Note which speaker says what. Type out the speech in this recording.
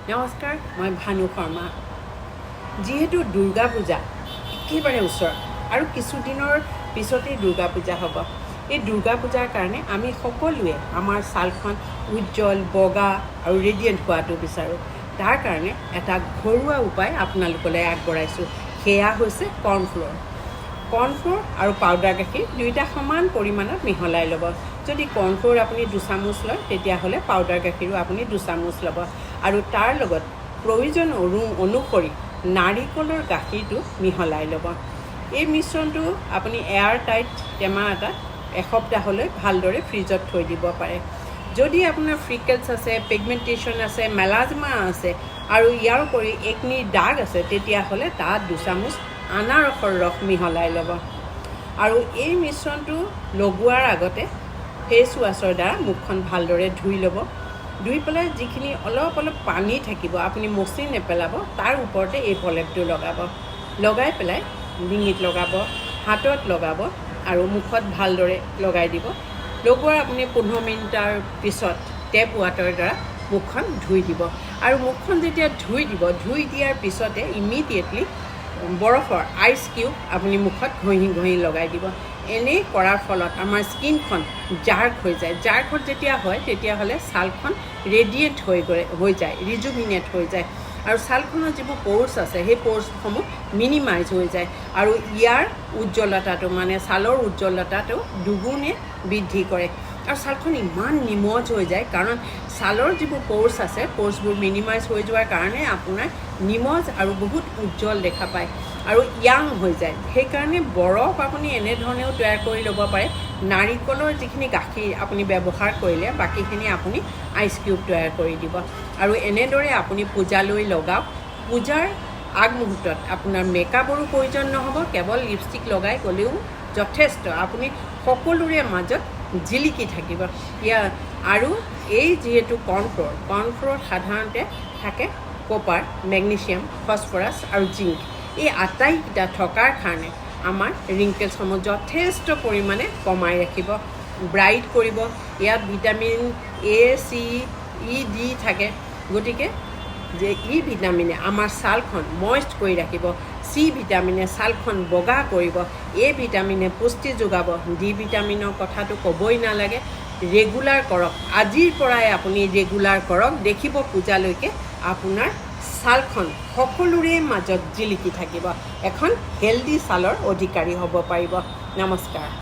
Speaker 1: নমস্কাৰ, মই ভানু শৰ্মা। যিহেতু দুৰ্গা পূজা একেবাৰে ওচৰত আৰু কিছুদিনৰ পিছতেই দুৰ্গা পূজা হ'ব, এই দুৰ্গা পূজাৰ কাৰণে আমি সকলোৱে আমাৰ ছালখন উজ্জ্বল, বগা আৰু ৰেডিয়েণ্ট হোৱাটো বিচাৰোঁ। তাৰ কাৰণে এটা ঘৰুৱা উপায় আপোনালোকলৈ আগবঢ়াইছোঁ। সেয়া হৈছে কৰ্ণফ্ল'ৰ। কৰ্ণফ্ল'ৰ আৰু পাউডাৰ গাখীৰ দুয়োটা সমান পৰিমাণত মিহলাই ল'ব। যদি কৰ্ণফ্ল'ৰ আপুনি 2 চামুচ লয়, তেতিয়াহ'লে পাউডাৰ গাখীৰো আপুনি 2 চামুচ ল'ব আৰু তাৰ লগত প্ৰয়োজন অনুসৰি নাৰিকলৰ গাখীৰটো মিহলাই ল'ব। এই মিশ্ৰণটো আপুনি এয়াৰ টাইট টেমা এটাত এসপ্তাহলৈ ভালদৰে ফ্ৰিজত থৈ দিব পাৰে। যদি আপোনাৰ ফ্ৰিকেলছ আছে, পিগমেণ্টেশ্যন আছে, মেলাজমা আছে আৰু ইয়াৰ উপৰি একনিৰ দাগ আছে, তেতিয়াহ'লে তাত 2 চামুচ আনাৰসৰ ৰস মিহলাই ল'ব আৰু এই মিশ্ৰণটো লগোৱাৰ আগতে ফেচ ৱাছৰ দ্বাৰা মুখখন ভালদৰে ধুই ল'ব। ধুই পেলাই যিখিনি অলপ অলপ পানী থাকিব, আপুনি মচি নেপেলাব, তাৰ ওপৰতে এই প্ৰলেপটো লগাব। লগাই পেলাই ডিঙিত লগাব, হাতত লগাব আৰু মুখত ভালদৰে লগাই দিব। লগোৱাৰ আপুনি 15 মিনিটৰ পিছত টেপ ৱাটাৰৰ দ্বাৰা মুখখন ধুই দিব আৰু মুখখন যেতিয়া ধুই দিব, ধুই দিয়াৰ পিছতে ইমিডিয়েটলি বৰফৰ আইচ কিউব আপুনি মুখত ঘঁহি ঘঁহি লগাই দিব। এনেই কৰাৰ ফলত আমাৰ স্কিনখন জাৰ্ক হৈ যায়। জাৰ্কত যেতিয়া হয়, তেতিয়াহ'লে ছালখন ৰেডিয়েণ্ট হৈ যায়, ৰিজুভিনেট হৈ যায় আৰু ছালখনৰ যিবোৰ প'ৰ্ছ আছে, সেই প'ৰ্ছসমূহ মিনিমাইজ হৈ যায় আৰু ইয়াৰ উজ্জ্বলতাটো, মানে ছালৰ উজ্জ্বলতাটো দুগুণে বৃদ্ধি কৰে আৰু ছালখন ইমান নিমজ হৈ যায়, কাৰণ ছালৰ যিবোৰ প'ৰ্ছ আছে, প'ৰ্ছবোৰ মিনিমাইজ হৈ যোৱাৰ কাৰণে আপোনাৰ নিমজ আৰু বহুত উজ্জ্বল দেখা পায় আৰু য়াং হৈ যায়। সেইকাৰণে বৰফ আপুনি এনেধৰণেও তৈয়াৰ কৰি ল'ব পাৰে। নাৰিকলৰ যিখিনি গাখীৰ আপুনি ব্যৱহাৰ কৰিলে, বাকীখিনি আপুনি আইচ কিউব তৈয়াৰ কৰি দিব আৰু এনেদৰে আপুনি পূজালৈ লগাওক। পূজাৰ আগমুহূৰ্তত আপোনাৰ মেকআপৰো প্ৰয়োজন নহ'ব। কেৱল লিপষ্টিক লগাই গ'লেও যথেষ্ট, আপুনি সকলোৰে মাজত জিলিকি থাকিব। ইয়াৰ আৰু এই যিহেতু কৰ্ণফ্ল'ৰ, কৰ্ণফ্ল'ৰ সাধাৰণতে থাকে কপাৰ, মেগনেছিয়াম, ফচফৰাছ আৰু জিংক। এই আটাইকেইটা থকাৰ কাৰণে আমাৰ ৰিংকেলছসমূহ যথেষ্ট পৰিমাণে কমাই ৰাখিব, ব্ৰাইট কৰিব। ইয়াত vitamin A, C, E, D থাকে। গতিকে যে ই ভিটামিনে আমাৰ ছালখন মইষ্ট কৰি ৰাখিব, চি ভিটামিনে ছালখন বগা কৰিব, এ ভিটামিনে পুষ্টি যোগাব, ডি ভিটামিনৰ কথাটো ক'বই নালাগে। ৰেগুলাৰ কৰক, আজিৰ পৰাই আপুনি ৰেগুলাৰ কৰক, দেখিব পূজালৈকে আপোনাৰ ছালখন সকলোৰে মাজত জিলিকি থাকিব। এখন হেল্ডি ছালৰ অধিকাৰী হ'ব পাৰিব। নমস্কাৰ।